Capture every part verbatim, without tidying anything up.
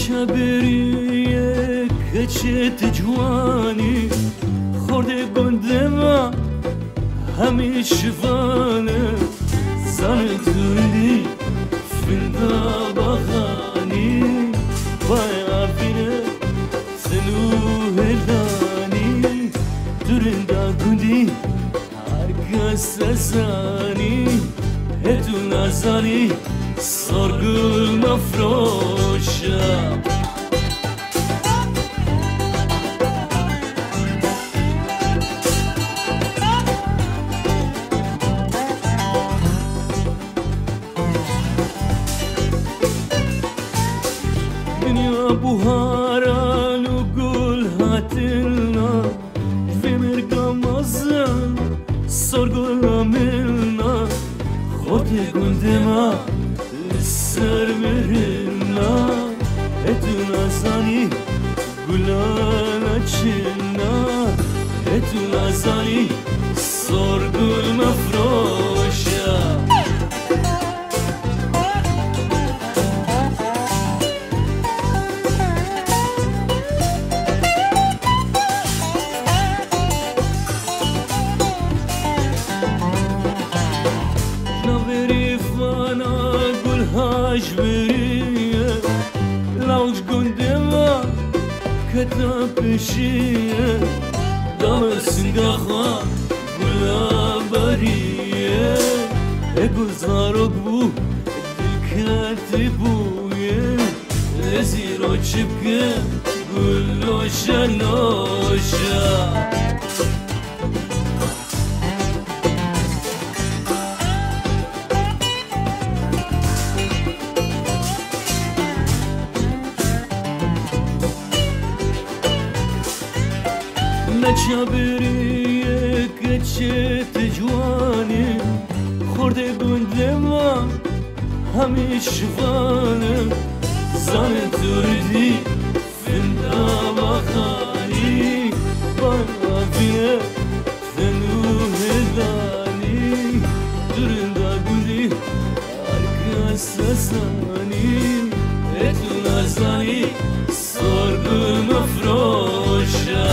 Çebiriyê keçê ti ciwanî, xordê gundê me hemî şivan e. Zanê tundî finda baxanî, bay avîne Sinû hêlanî, tu rinda gundî, her kes ezanî, hê tu nazanî, sorgul mefroşa. Dinya buharan û gul hatina, vê mêrga mezin, sorgula min a, xortê gundê me li ser mirina, hê tu nazanî, Gulana çina, hê tu nazanî, sorgul mefroşa. Naverî fana gul haj biriye, lawj gundê me keta pêşiye, dame singa xwe gula beriye. Ê gul zarok bû, dil ketî bûye, lê zîro çi bike, gul noşe noşe. Neçabiriyê keçê ti ciwanî, xordê gundê me hemî şivan e, zanê tu ridî Finda baxanî, bana vîne, fenû hêdanî, durinda gundî, arka sezanî, ê tu nazanî, sorgul mefroşa.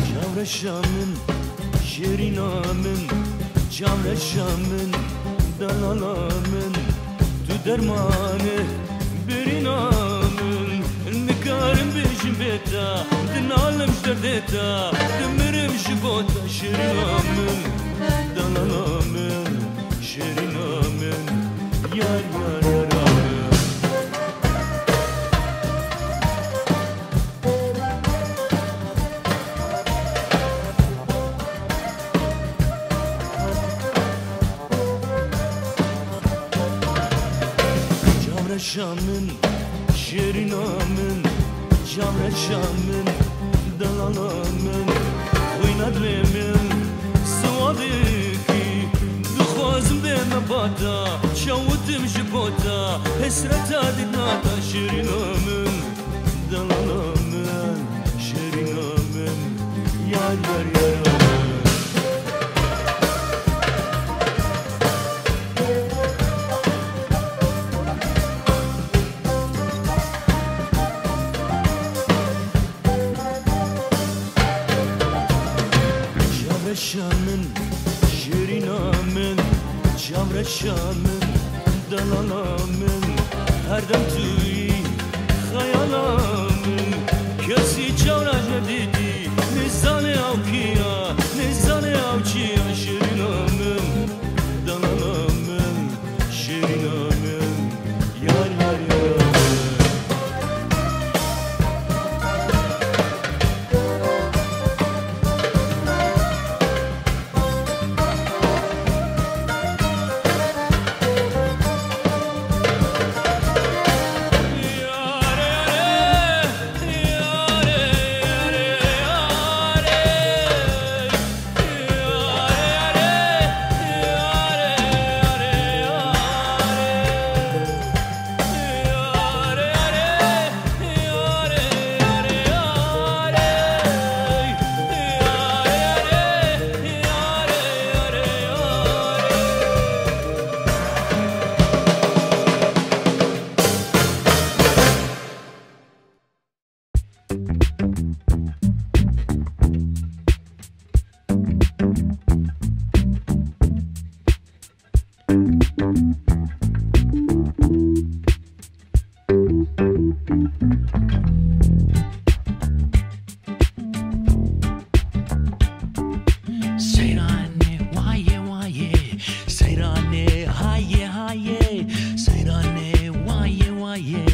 Çavreşa min, şêrîna min, çavreşa min, delala min, tu dermanê birîna min. Nikarim bêjim bê te, dinalim ji derdê te, dimirim ji bo te, şêrîna min, delala min, şêrîna min, yar, yar, yara min. Çavreşa min, şêrîna min, çavreşa min, delala min, xwîna dilê min, siwadekî, dixwazim bême bata, çawitim ji bo te, hesreta dîtina te, şêrîna min. Delala min, şêrîna min, yar, yar, yara min. Çamin, delala min, her dem tu yî xeyala min. Kesî çewra nedîtî, nizane ew kî ya, nizane ew çi ya, şêrîna min, delala min, şêrîna min, yar, yar, yar, yar. Seyranê wayê wayê, seyranê hayê hayê, seyranê wayê wayê,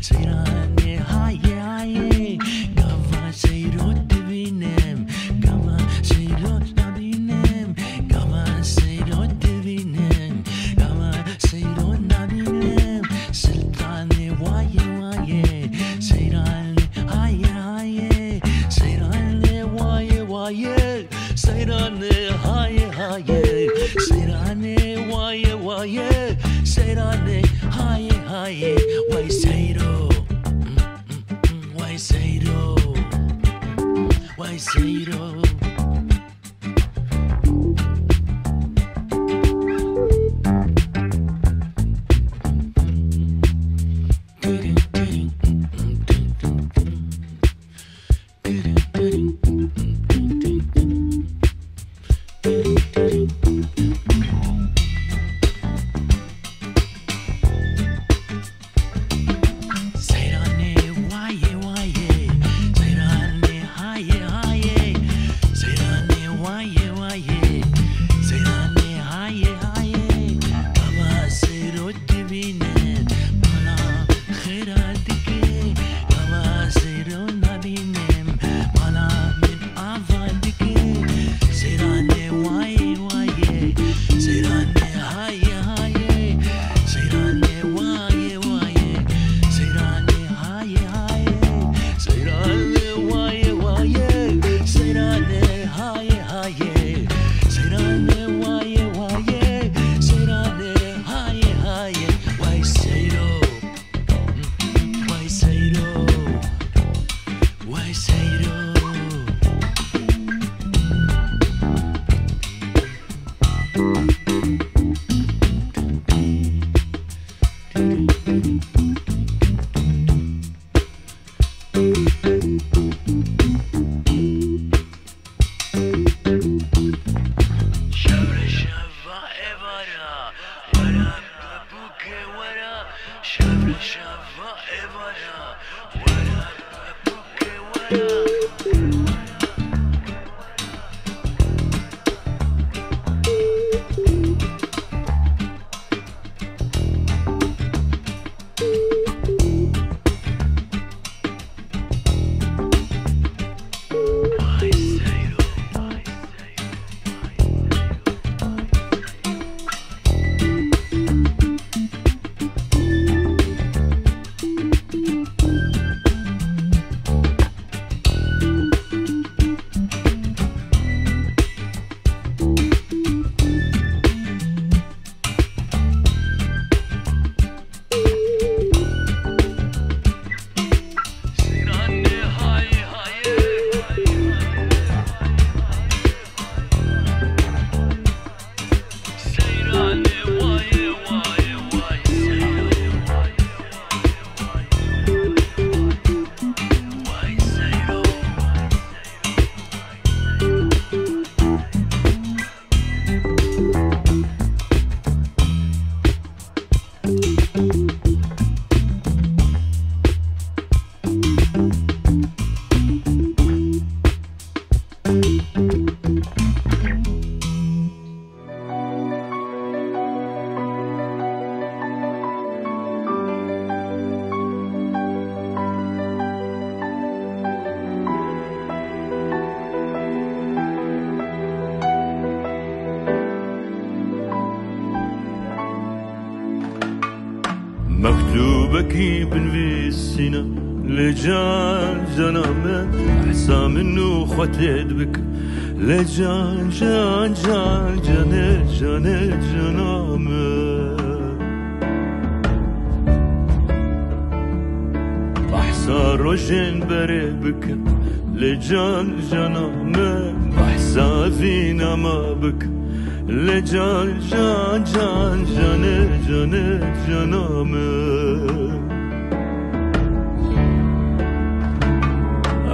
seyranê hayê hayê. Gava seyro dibînim, gava seyro nabînim, gava seyro dibînim, gava seyro nabînim. Siltanê wayê wayê, seyranê hayê hayê, seyranê wayê wayê, seyranê hayê hayê, seyranê wayê wayê, seyranê hayê hayê. Way seyro, way seyro, way seyro. Seyranê wayê wayê, seyranê hayê hayê, seyranê wayê wayê, seyranê hayê hayê. Gava seyro dibîne, bala xêra dike, gava seyro nabînim, bala min ava dike. Seyranê wayê wayê, seyranê hayê hayê, seyranê wayê wayê, seyranê hayê hayê, seyranê wayê wayê, seyranê hayê hayê, seyranê wayê wayê, seyranê hayê hayê. Way seyro, way seyro, way seyro. Şevre şeva êvara, wera bûke wera. Şevre şeva êvara, wera bûke wera. Mektûbekî binivîsîne, lê can cana min, behsa min û xwe tê dibike. Lê can, can, can, canê, canê cana min. Behsa rojên berê bike, lê can cana min, behsa vîna me bike. Lê can, can, can, canê, canê, cana min.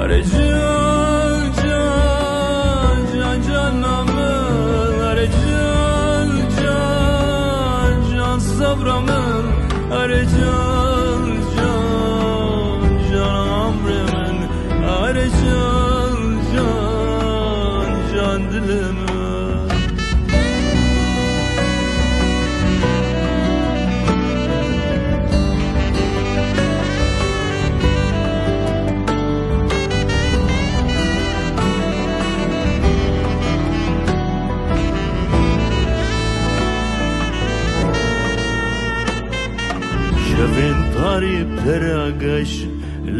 Erê can, can, can, cana min. Erê can, can, can, sebra min. Erê can, can, can, emrê min. Erê can, can, can, dilê min. Şevên tarî bi te re geş,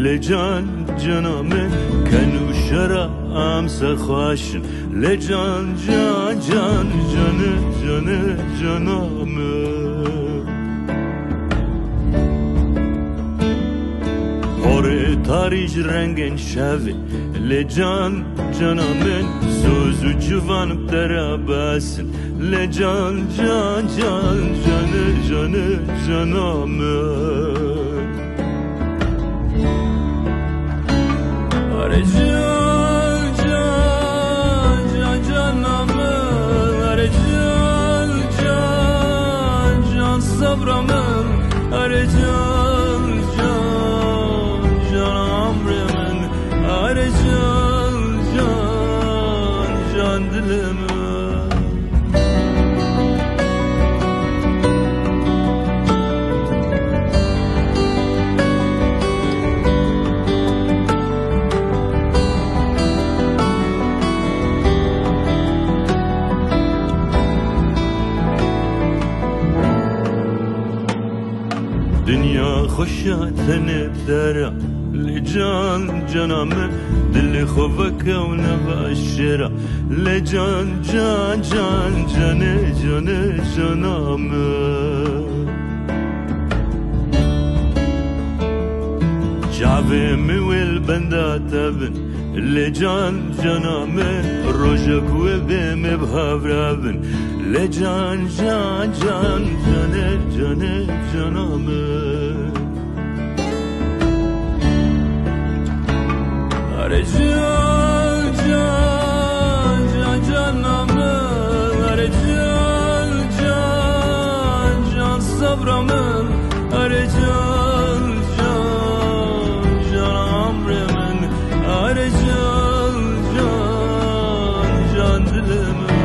lê can cana min, ken û şera em serxweş in. Lê can, can, can, canê, canê, cana min. Horê tarî ji rengên şevê, lê can, cana min, soz û ciwan bi te re bes in. Lê can, can, can, canê, canê, cana min. Erê can, can, can, cana min. Erê can, can, can, sebra min. Erê can, can, can, emrê min. Erê can, can, can, dilê min. Dinya xweş e tenê bi te re, lê can cana min, dilê xwe veke û neve şêra. Lê can, can, can, canê, canê, cana min. Çavê min wê li benda te bin, lê can, cana min, rojek wê bê me bi hev re bin. Lê can, can, can, canê, canê, cana min. Erê can, can, can, cana min. Erê can, can, can, sebra min. Erê can, can, can, emrê min. Erê can, can, can, dilê min.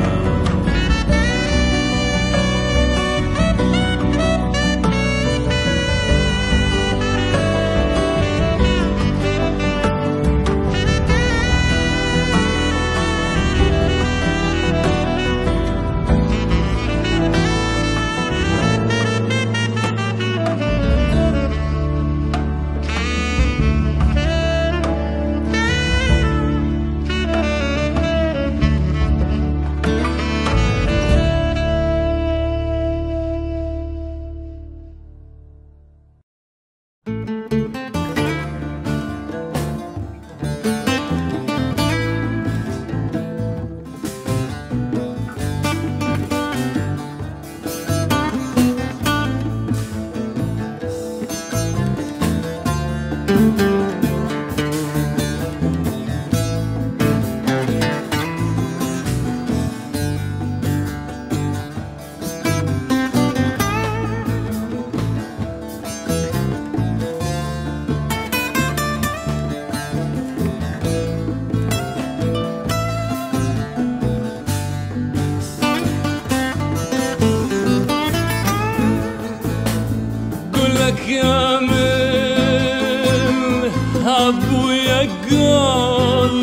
Guleke min hebûye gel,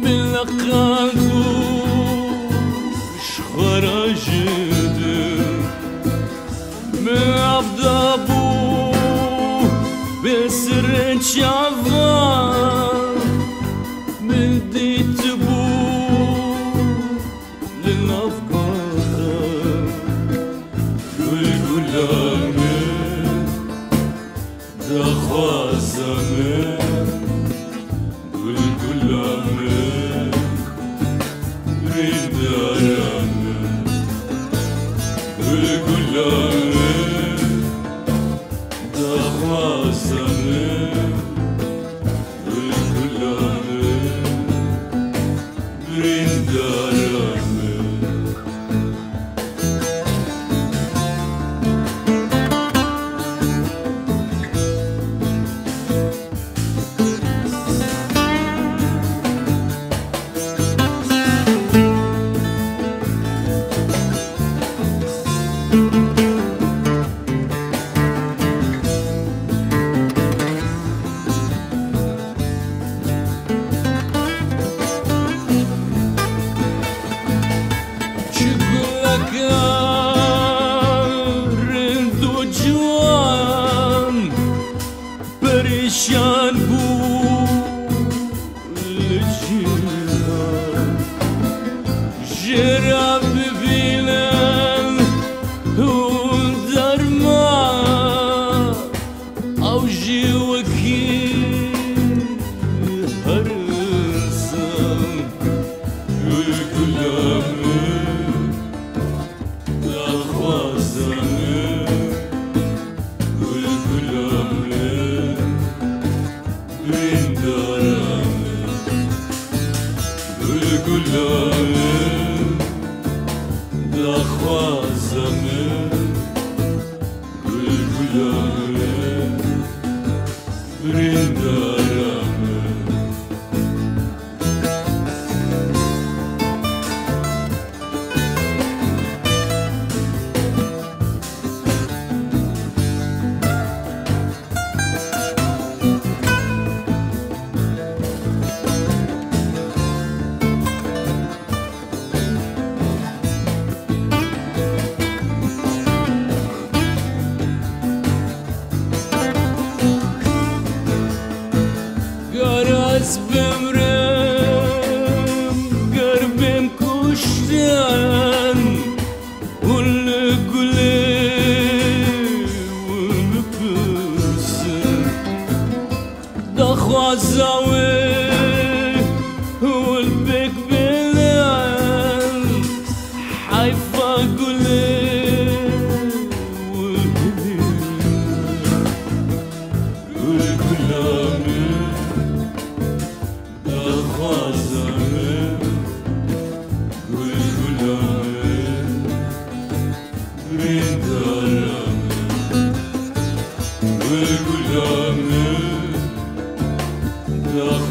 min leqand û ji xwe re ji dil. Min avda bû, bi sirê çavan min dîtibû li nav goxê. Gul gula min, daxwaza min, gul gula min, birîndara min, gul gula min, daxwaza min, gul gula min, birîndara min. Çi guleka rind û ciwan perîşan bû li cîhan. Jê re bibînin hûn derman, ew jî wekî her insan. Gul gula min, daxwaza min, gul gula min, birîndara min, gul gula min, daxwaza min, gul gula min, birîndara min. Ger ez bimrim, ger bêm kuştin, hûn li gulê wî bipirsin. Daxwaza wê hûn pêk bênin, heyfa gulê wî bibînin. Gul gula min, daxwaza min, gul gula min, birîndara min, gul gula min, daxwaza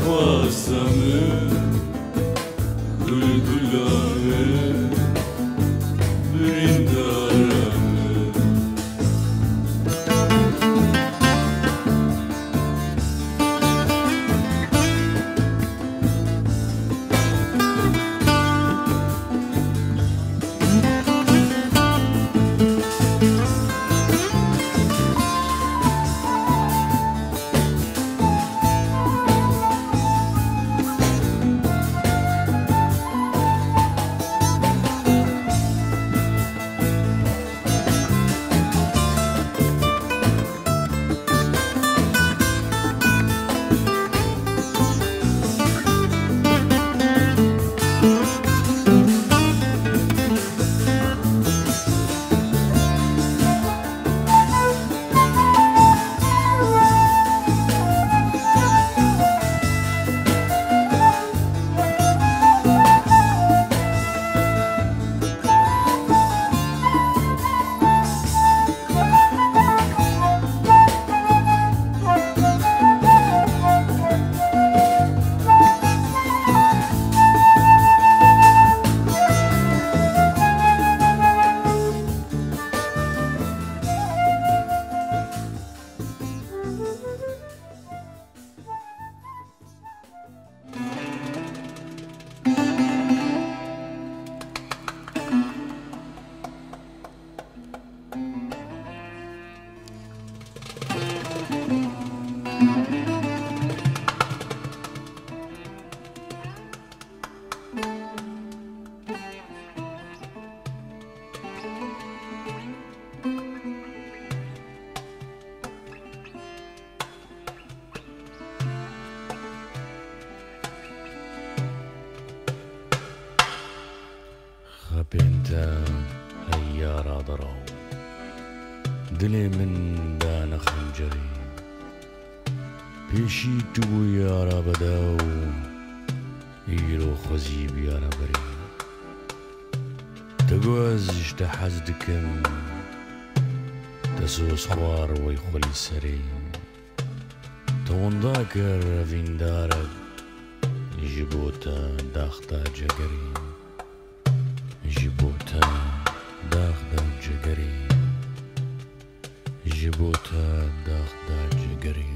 Nê min dane xencerê. Pêşî tu bûyî arabeda û îro xwezî biyara berê. Te got ez ji te hez dikim, te soz xwar wey xwelî serê. Te winda kir evîndarek, ji bo te daxda cegerê. Ji bo te daxda cegerê. Ji bo te daxda cegerê.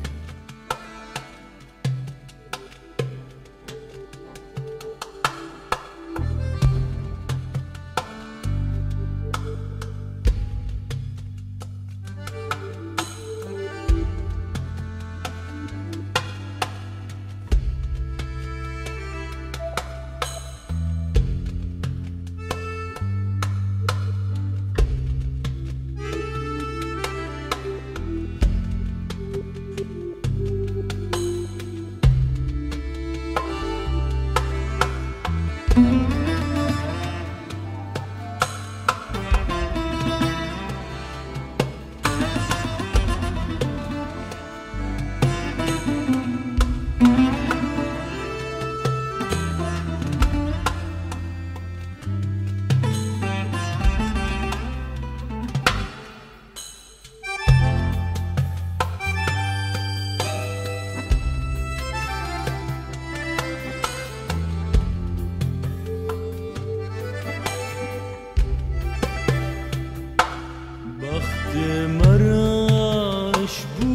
Bextê me reş bû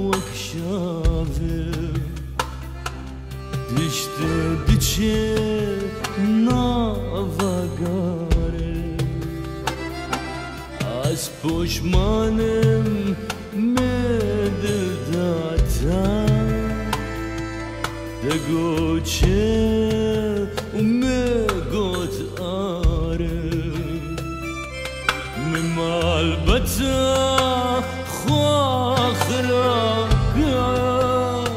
wek şavê, diştê diçe nava garê. Ez poşman im me dil da te. Te got çi û me got are. Me malbeta xwe xira kir.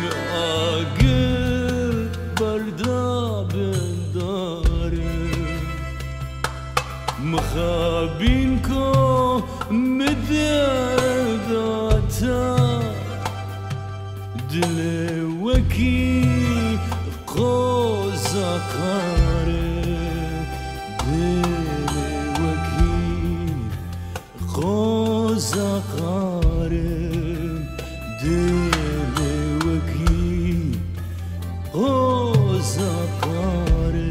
Me agir berda bin darê. Mixabîn ku min derdata dilê wekî qoza qare, dilê wekî qoza qare, dilê wekî qoza qare.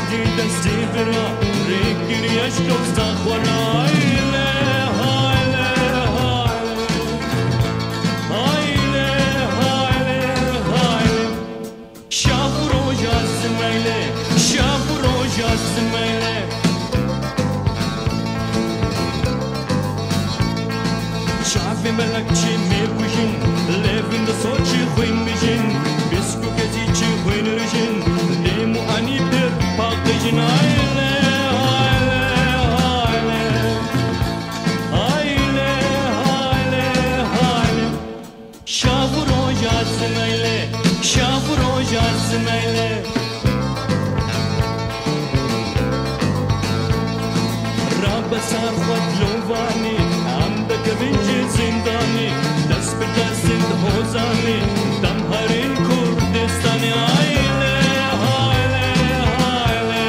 Destê vira rêkiriye ji dosta xwe re. Hayle, hayle, hayle. Hayle, hayle, hayle. Şav û roja zimeyle, şav û roja zimeyle. Çavê melek çê mêr kujin, levin de soçî xwîn bijin, bisk û kezî çi xwîn rijin, lêm û anî pir paqijin. Ayle, ayle, ayle. Ayle, ayle, ayle. Şav û roja zimeyle, şav û roja zimeyle. Rabe sar xwe dilovanî, em dikevin ji zindanî, dest bi dest in hozanî, dem herîn Kurdistanê. Ayle, ayle, ayle.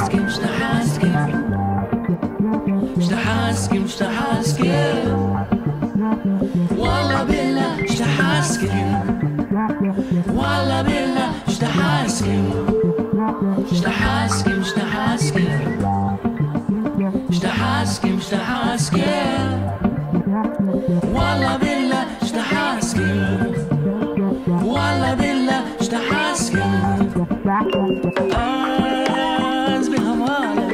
Haskim, işte haskim, işte haskim, işte haskim. Walla billah, işte haskim. Walla billah, işte haskim. İşte haskim, işte haskim. İşte haskim, işte haskim. Walla billah, işte haskim. Walla billah, işte haskim. Az bi hevalê,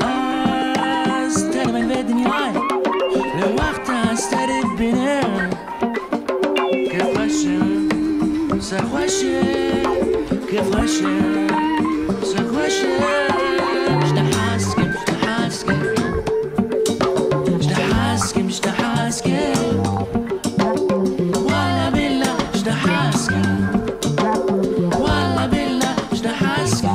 az termel ve dinyayê. Li wexta ez te dibînim. Kêfxweş e, serxweş e, kêfxweş e, serxweş e. Ji te hez kim, ji te hez kim. Ji te hez kim, ji te hez kim. Walla billah, ji te hez kim. Walla billah, ji te hez kim.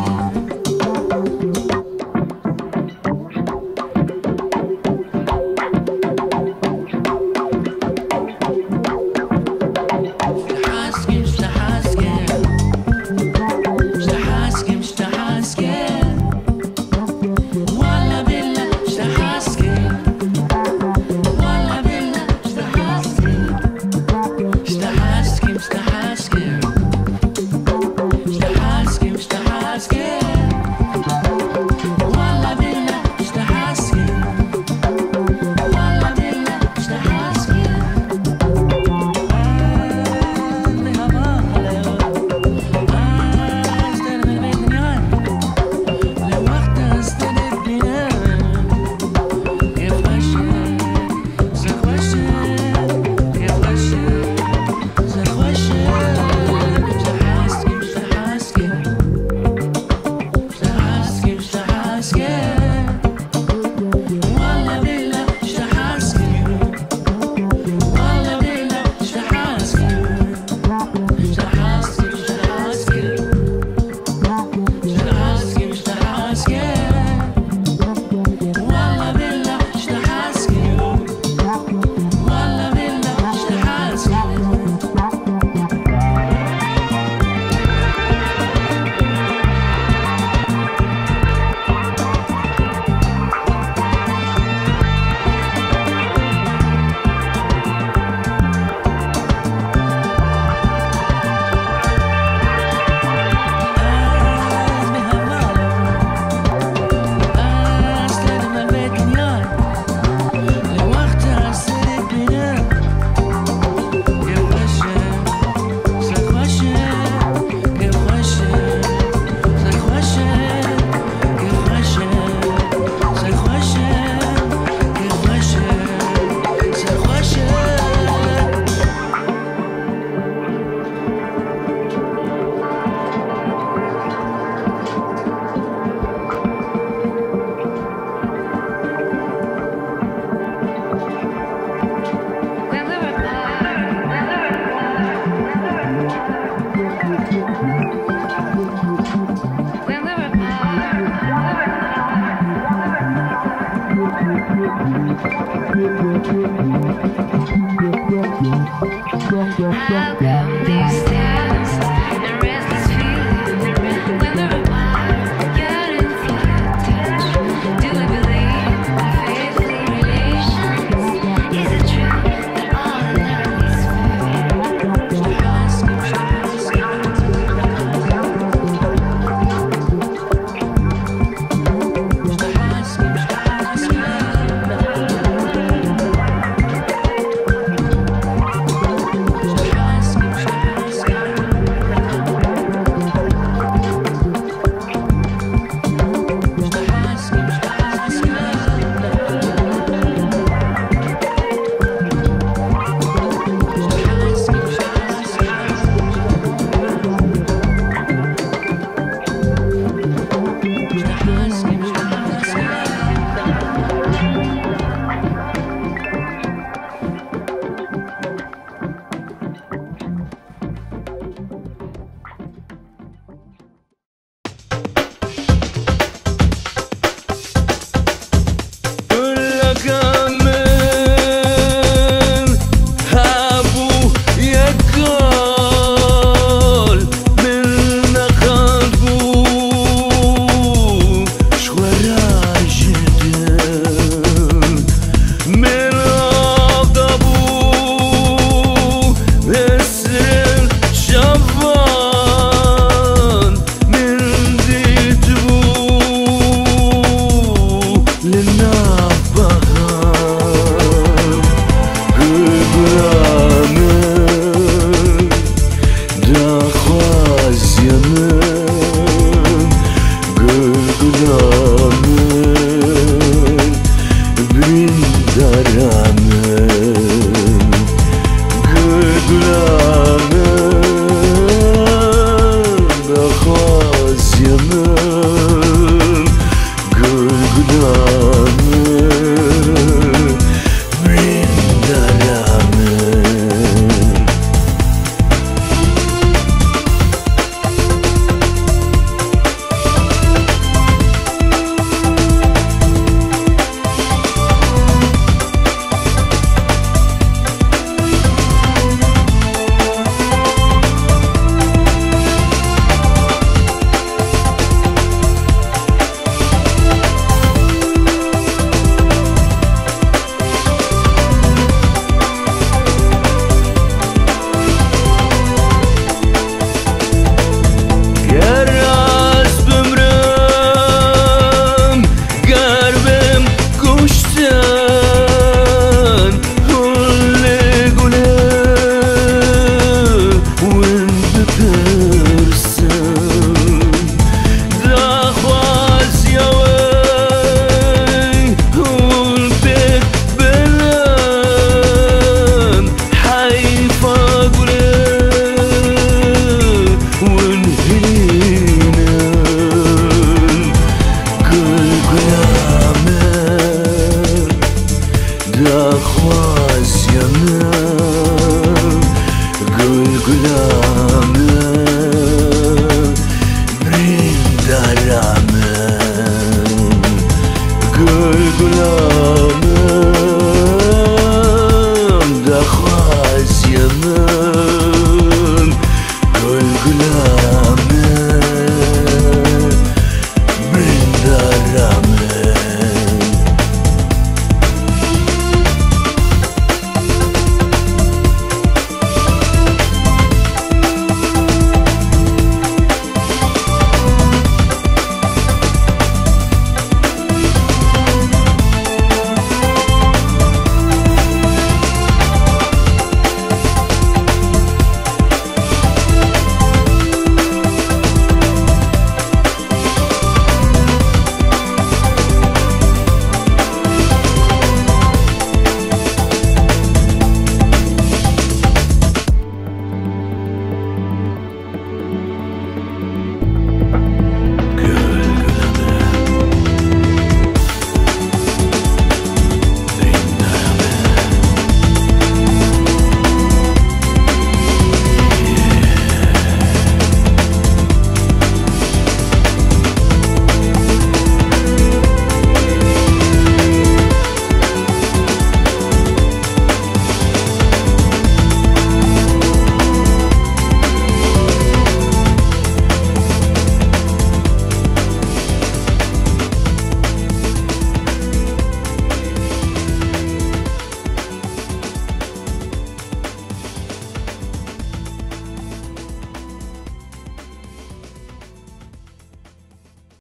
I'll go.